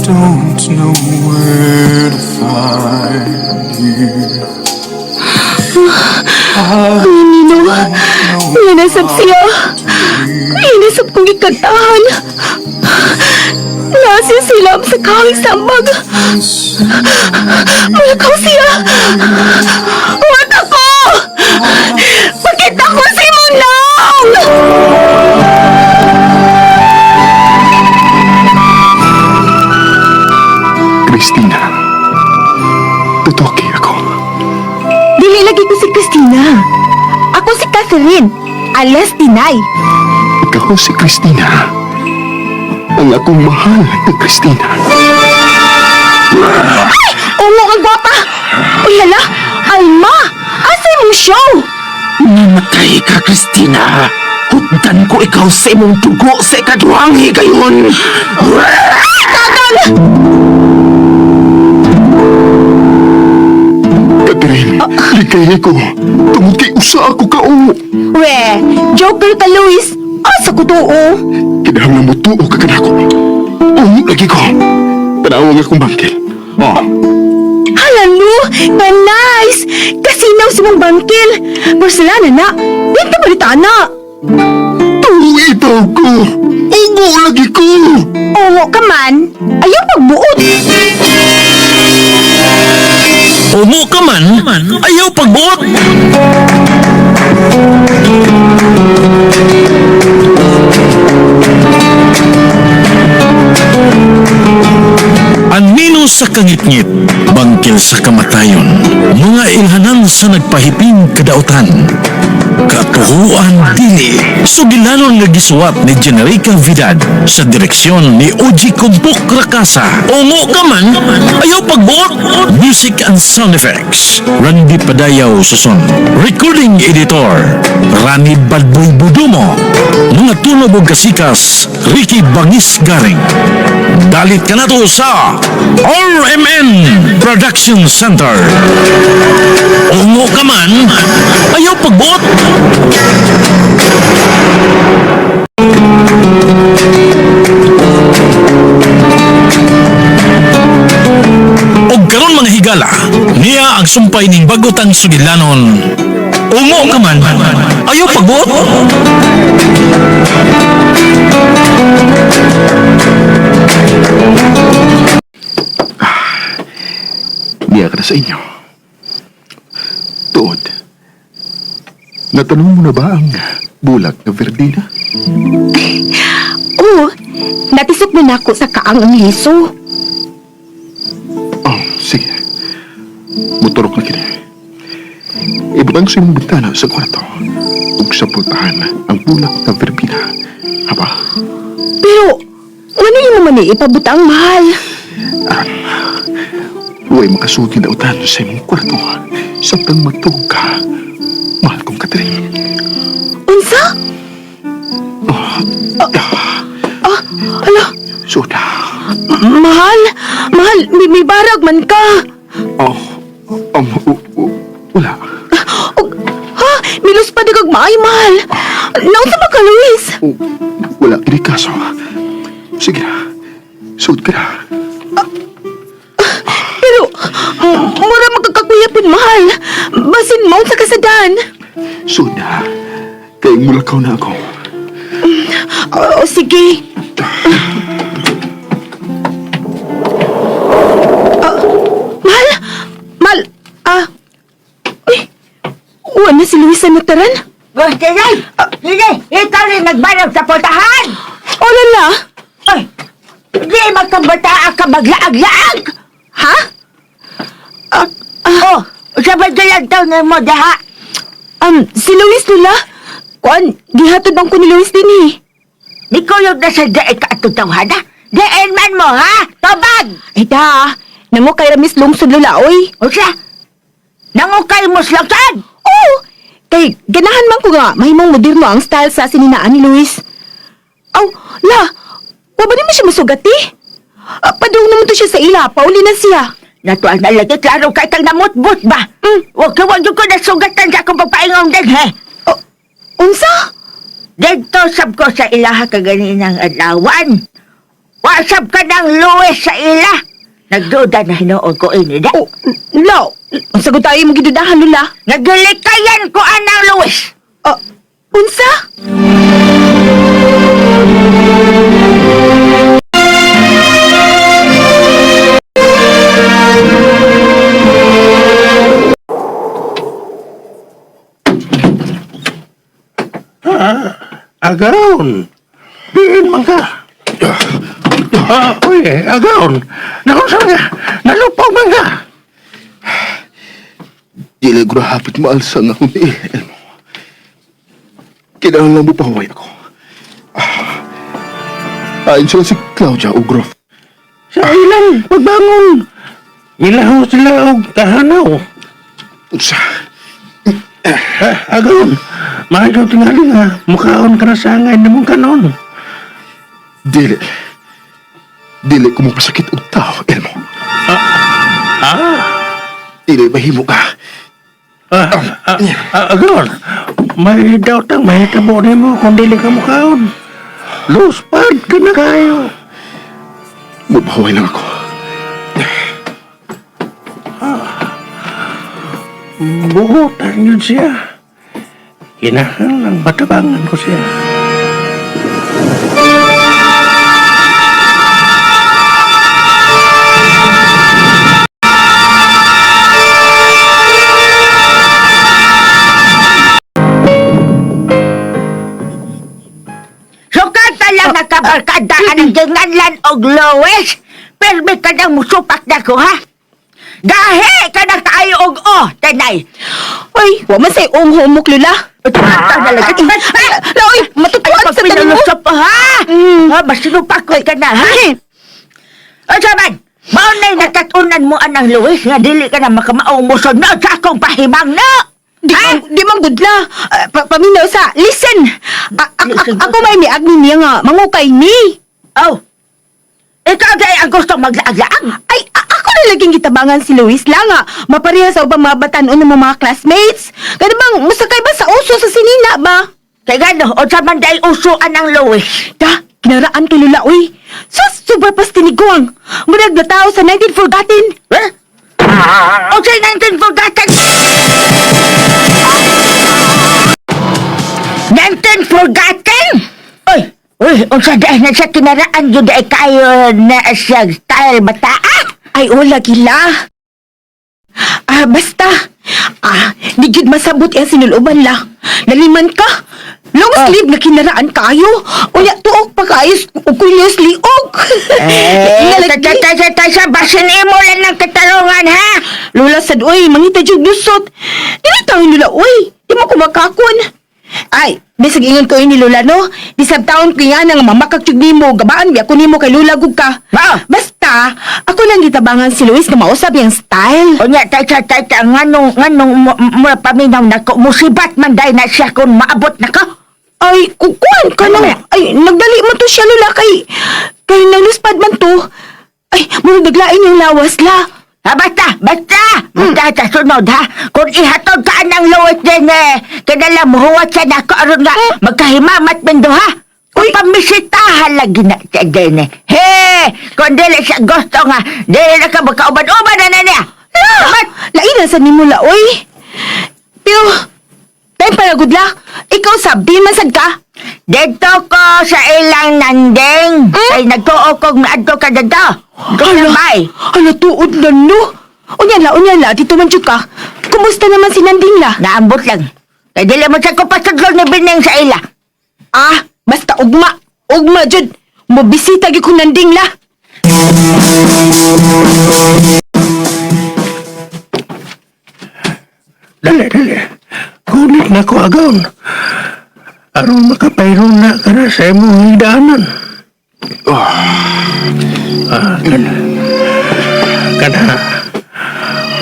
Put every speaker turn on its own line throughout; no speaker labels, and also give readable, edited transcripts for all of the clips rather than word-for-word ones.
Don't know where to find you. I
Nino, nasab siya. Inasab kong ikantahan. Nasi sila sa kawing sambag. Malakaw siya. Huwag ako! Pakita ko si Munong!
Christina, tutoki ako.
Dili lagi ko si Christina. Ako si Catherine, alias Tinay.
Ikaw si Christina. Ang akong mahal na Christina.
Ungo ang gwapa! Uy, hala! Alma! Asa imong show?
Namatay ka, Christina. Hutdan ko ikaw sa imong dugo sa ikaduhang higayon.
Catherine, likay ko. Tungod kay usa ako kao.
We, joker ka, Luis. Asa ko tuo?
Kinahanglan mo tuo ka kanako. Ungo lagi ko. Tanawa nga akong bangkil. Oh,
Hala, no! Nga nice! Kasinaw si mong bangkil. Porcelana na. Dito balita na.
tuo itaw ko. Ungo lagi ko.
Ungo ka man, ayaw pagbuot.
Ungo ka man, ayaw pagbuot. Anino sa kangitngit, bangkil sa kamatayon, mga ilhanan sa nagpahiping kadautan. Katuhuan dili, sugilanon nga gisuwat ni Generica Vidad sa direksyon ni Oji Kumpok Rakasa. Ungo ka man, ayaw pagbuot! Music and sound effects, Randy Padayaw Suson. Recording editor, Rani Badboy Budumo. Mga tunog ug kasikas, Ricky Bangis Garing. Dalit ka na to sa RMN Production Center. Ungo ka man, ayaw pagbuot! Og karon mga higala, niya ang sumpay ning bagotang sugilanon. Ungo ka man, ayaw pagbuot!
Niya ka na sa inyo. Tuod. Natanong mo na ba ang bulag na Verdina?
Oo, natisok na nako sa kaang ang liso.
Oh, sige. Motorok na kini. Ibutang sa imong bintana sa kwarto. Ug sa pultahan ang bulak na Verbena. Haba,
Pero, ano yung naman eh, ipabutang mahal?
aron huwag makasulti na utan sa imong kwarto. Samtang matug ka, mahal kong Catherine.
Unsa?
Oh,
Ah, ala,
suda.
mahal, mahal, may barag man ka.
Oh, wala.
Og, ha, milos pa di kag maay, mahal. Naunsa ba ka, Luis?
Oh, wala kini kaso. Sige na. Suod ka na.
Pero, mura magkakakuyapon, mahal. Basin mo sa kasadan.
Suod na. Kay mulakaw na ako.
Oo, sige. Ah, mahal, mahal, ah, uy, uwan na si Luis sa nataran.
Gusto Hindi! Ikaw rin nagbarang sa putahan!
O, lala,
Ay! Hindi magkabataan ka maglaag-laag!
ha? Ah,
Oh! Sabay ka lang na mo daha!
Si Luis, Lola. Kuan, gihatod bang ko ni Luis din eh.
Nikuyog na sa daig ka atong tawhana! Diin man mo, ha? Tobag!
Ay da, nango kay Ramis lungsod Lola, oy.
O siya! Nangukay mo slangsan!
Oo, kay ganahan man ko nga, mahimong moderno ang style sa sininaan ni Luis. Aw, la, wa ba ni mo siya masugat eh? Ah, padung naman to siya sa ila, pauli na siya.
Natuan na lagi, klaro kay kang namutbot ba?
Mm.
Huwag ka wag ko nasugatan sa akong pagpaingong din, he!
Oh, unsa?
Dito sab ko sa ilaha kaganinang adlawan. Wa Wa sab ka ng Luis sa ila. Nagduda na hinuon ko ini da.
Oh, la, ang sagot tayo mong gidudahan, Lula.
Nagilikayan ko anang Luis.
Ah, unsa?
Agaon. Diin man ka. Ah, uy, agaon. Nakunsa man ka? Nalupaw man ka.
Dili ko na hapit maalsa nga akong tiil, Elmo. Kinahanglan mo pahuway ako. Ayon sila si Claudia o Groff.
Sa ilang pagbangon. Milaho sila og kahanaw.
Unsa?
Ah, agaon. Maayo tingali nga mukaon ka na sa angay nimong kanon.
Dili. Dili ko mapasakit og tao, Elmo.
Ah,
Dili mahimo ka.
ah, ah, ah, agaon. May daw tang mahitabo nimo kung dili ka mukaon. Luspad ka na kayo.
Mupahuway lang ako.
Buhutan yun siya. Kinahanglang matabangan ko siya.
Sukat na lang nakabarkadaan ang ginganlan og Luis. Permi ka nang musupak na ko, ha? Gahi ka na kaayo og o, tanay.
Uy, wa man say ong humok, Lula.
Ito na lang.
Ay, la, uy, matutuan
Ay,
sa tanan mo.
pagpinalusop, ha?
Mm.
Ha, masinupak ko ka na, ha? O saman, mao na'y nakatunan mo anang Luis nga dili ka na makamaong musod na sa akong pahimang na.
Di,
Ha?
man, di man good la. Ah, paminaw sa, listen.
Listen.
Ako may miagni niya nga, mangukay ni.
Oh, ikaw dahil ang gusto maglaag-laag.
Ay, ako na laging gitabangan si Luis lang nga. Mapareha sa ubang mga batanon ng mga classmates. Kaya bang, masakay ba sa uso sa sinina ba?
Kaya gano, o saman dahil uso anang Luis.
Da, kinaraan kay Lula, uy. Sus, super pas tiniguang. Murag na tao sa 19 forgotten.
Eh? O sa 19 forgotten? 19 forgotten? Uy, uy, unsa dahil na siya kinaraan yun dahil kayo na siya style bata ah?
Ay, wala gila. Ah, basta. Ah, di jud masabot ang sinuloban la. Naliman ka. Long sleeve na kinaraan kayo. Unya, tuok pa kayo. Ukulyos liog.
Eh,
Ingalagi.
ta ta ta ta basin imo lang ng katarungan ha?
Lola sad, uy, mangita jud lusot. Dili tawin Lola, uy. Di mo ko makakon. Ay, bisag ingon ko ini Lola no. Bisag taon ko nga nang mamakak jud nimo, gabaan biya ko nimo kay Lola gug ka.
Ba?
Basta, ako lang gitabangan si Luis nga mausab yang style.
Unya ta ta ta ta nganong nganong mo paminaw nako musibat man dahil na siya kung maabot nako.
Ay, kukuan ka na. Ay, nagdali man to siya Lola kay kay naluspad man to. Ay, murag naglain yung lawas la.
Ha, basta, basta! Basta sa sunod, ha? Kung ihatod ka ng luwit din, eh, kinala muhuwat siya na ako, aron nga, magkahimamat min ha? Kung pamisitahan lagi na siya din, eh. He! Kung dili siya gusto nga, dili na ka magkauban-uban na na niya!
La, lain na sa nimo la, oy. Pero, time para gud la. Ikaw sab, di man sad ka.
Dito ko sa ilang nanding.
Hmm?
Ay, nagtuo kong maadto ka dito.
Ala,
Bye!
ala tuod na no. Unya la, unya la, dito man jud ka. Kumusta naman si Nanding la?
Naambot lang. Kaya dili mo siya ko pasudlon ni Bining sa ila.
Ah, basta ugma. Ugma jud. Mobisita gyud ko Nanding la.
Dali, dali. Kunit na ko agaon. Aron makapayron na ka na sa imong higdaanan. Ah, kana. Kana.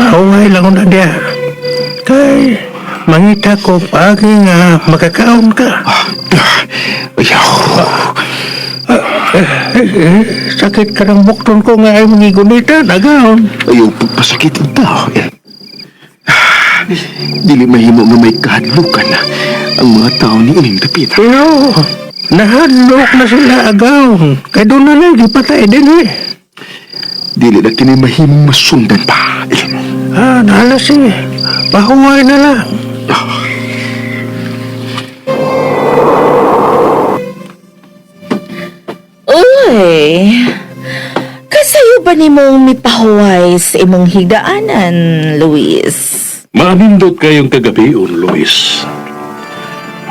Maungay lang ko na diya. Kay, mangita ko paagi nga makakaon ka.
Ayaw.
Eh, eh, sakit ka ng bukton ko nga ay mangigunitan, agaon.
Ayaw pagpasakit ang tao, Elmo. Dili mahimo nga may kahadlukan ang mga tao ni ining dapita.
Pero, Nahadlok na sila agaw. Kay doon na lang, gipatay din eh.
Dili na kini mahimong masundan pa. Elin.
Ah, nahalas eh. Pahuway na lang.
Uy, kasayo ba nimong mipahuway sa imong higdaanan, Luis?
Maamindot kayong kagabion, Luis.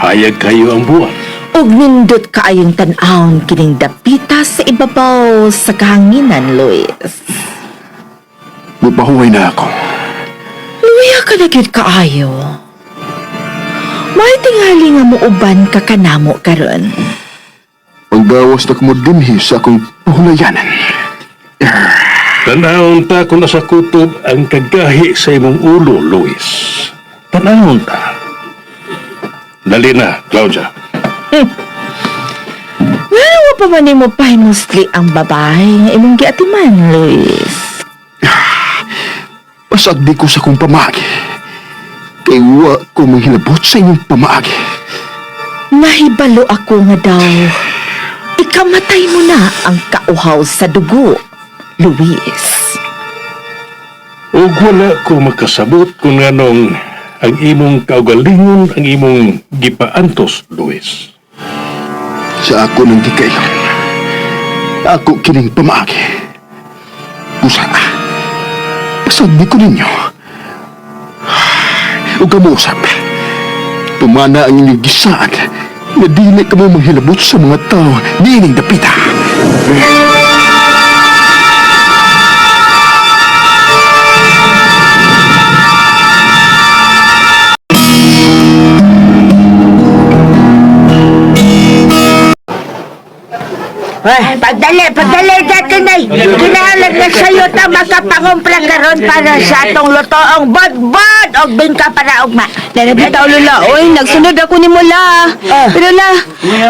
Hayag kayo ang buwan.
Ug nindot kaayong tan-awon kining dapita sa ibabaw sa kahanginan, Luis.
Mupahuway na ako.
Luya ka na gyud kaayo. May tingali nga muuban ka kanamo karon.
Paggawas na kamo dinhi sa akong pahulayanan.
Tanahon ta kung nasa kutob ang kagahi sa imong ulo, Luis. Tanahon ta. Dali na, Claudia.
Ngano pa man nimo pahinusli ang babae nga imong giatiman, Luis?
Pasagdi ko sa akong pamaagi. Kay wa ko manghilabot sa inyong pamaagi.
Nahibalo ako nga daw. Ikamatay mo na ang kauhaw sa dugo, Luis.
Ug wala ko makasabot kung anong ang imong kaugalingon ang imong gipaantos, Luis.
Sa ako ng gikayon. Ako kining pamaagi. Usa. Pasagdi ko ninyo. Ug kamuusap. Tumana ang inyong gisaad na dili ka mo manghilabot sa mga tao niining dapita.
Ay, pagdali, pagdali dati na. Kinahanglan na sa'yo ta makapangumpra karon para sa atong lutoong bodbod og bingka para ugma.
Nalabitaw, Lola. Oy, nagsunod ako ni Mula. Pero la,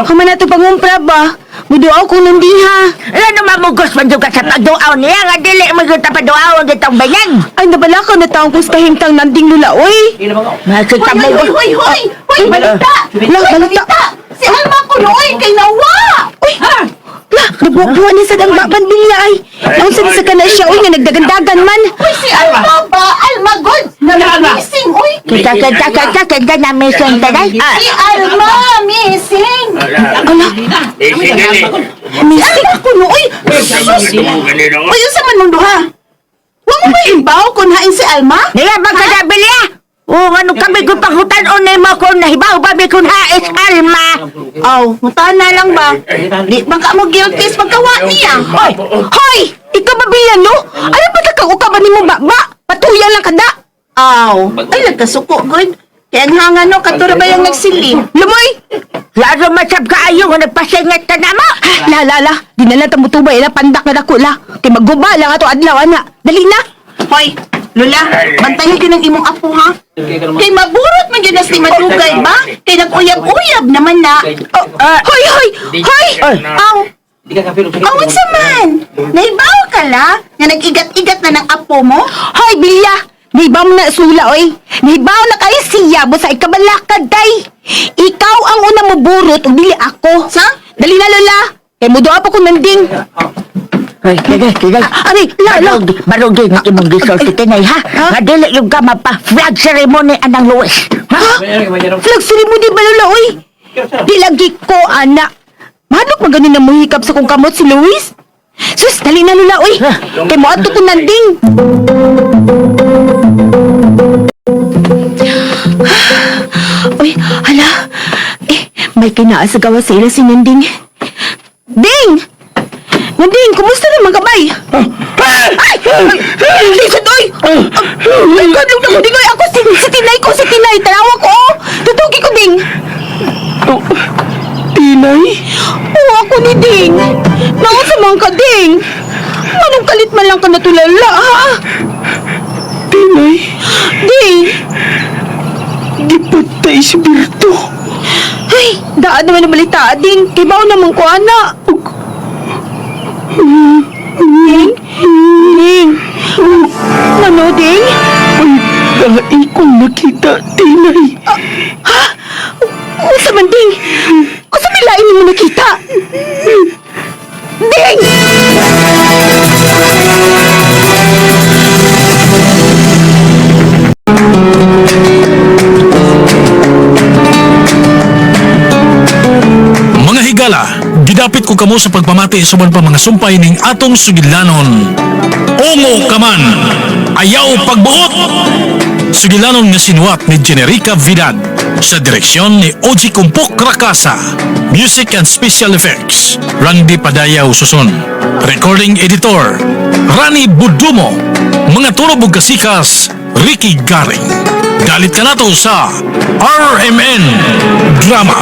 kama na ito pangumpra ba? Muduaw kong nandiha.
Ano mamugos man ka sa pagduaw niya nga dili man gyud ta paduaw ang gitong bayan.
Ay, nabala ka na taong kong kahimtang nanding, Lola. Oy,
Makita mo.
Hoy, hoy, hoy! Hoy, balita!
La, balita.
Si Alma kuno, oy, kay nawa!
Uy! La, nagbuwa niya sa dang baban bilya ay. Naunsa ni sa kana siya, uy, nga nagdagandagan man.
Hoy, si Alma ba? Alma God! Missing, oy!
Kita kita kita kita na missing taday. Ah,
Si Alma, missing!
Ala,
Si Alma kuno, oy! Sus! Oy, unsa man mong duha? Wa mo ba imbaw kung hain si Alma?
Niya ba ka bilya? Oo, ano kami kung panghutan o nimo kung nahibaw ba mi kung hais Alma?
Aw, mutana lang ba? Di man ka mo guilty sa pagkawa niya.
Hoy! Hoy! Ikaw ba bilya, no? Ano ba kakauka ba nimo ba? Patuya lang kada.
Aw, ay nagkasuko good. Kaya ang hanga no, katura ba yung nagsilin?
Lumoy!
Laro masab kaayo nga nagpasingat ka na mo.
La, la, la. Di na lang tamutubay, la, pandak na dako, la. Kay magguba lang ato adlaw, ana. Dali na.
Hoy, Lola, bantayan ka ng imong apo ha. Kay maburot man yun na si Madugay ba? Kay nag-uyab-uyab naman na.
Oh, hoy, hoy! Hoy!
Aw, aw, unsa man? Naibaw ka la? Nga nag-igat-igat na ng apo mo?
Hoy, Bilya! Nahibaw mo na sula, oy! Nahibaw na kayo siya, busa ikabalakad, day! Ikaw ang unang muburot, ug dili ako.
Sa?
Dali na, Lola! Kay mudoa pa kong nanding.
Ay, kaya, kaya.
Aray, la, la.
Barog, barog nga imong gisulti tinay ha. Nga dili yung ka mapa-flag ceremony anang Luis. Ha?
Flag ceremony ba, Lola, oy? Di lagi ko, ana. Mahadlok man ganin na muhikap sa kong kamot si Luis. Sus, dali na, Lola, oy! Kay mo ato kong nanding. Uy, hala. Eh, may kinaa sa gawa sa ila si Nanding. Ding! Nanding, kumusta naman ka, bay? Ay! Ay! Lisod, oy! Ay, kadlok na ko, Ding, oy! Ako, si Tinay ko, si Tinay! Tanawa ko, oh! Tutugi ko, Ding!
Tinay?
Oo, ako ni Ding! Naunsa man ka, Ding! Anong kalit man lang ka natulala, ha?
Tinay?
Ding!
Gipatay si Berto.
Ay, daan naman ang balita, Ding! Kibaw naman ko, ana! Ding? Ding? Ano, Ding?
Ay, dai kong nakita, Tinay.
Ha? Unsa man, Ding? Unsa may
lain mo nakita? Ding!
Mga higala, gidapit ko kamo sa pagpamati sa uban pa mga sumpay ning atong sugilanon. Ungo ka man, ayaw pagbuot! Sugilanon nga sinuwat ni Generica Vidad sa direksyon ni Oji Kumpok Rakasa. Music and Special Effects, Randy Padayaw Suson. Recording Editor, Rani Budumo. Mga tunog ug kasikas, Ricky Garing. Dalit ka nato sa RMN Drama.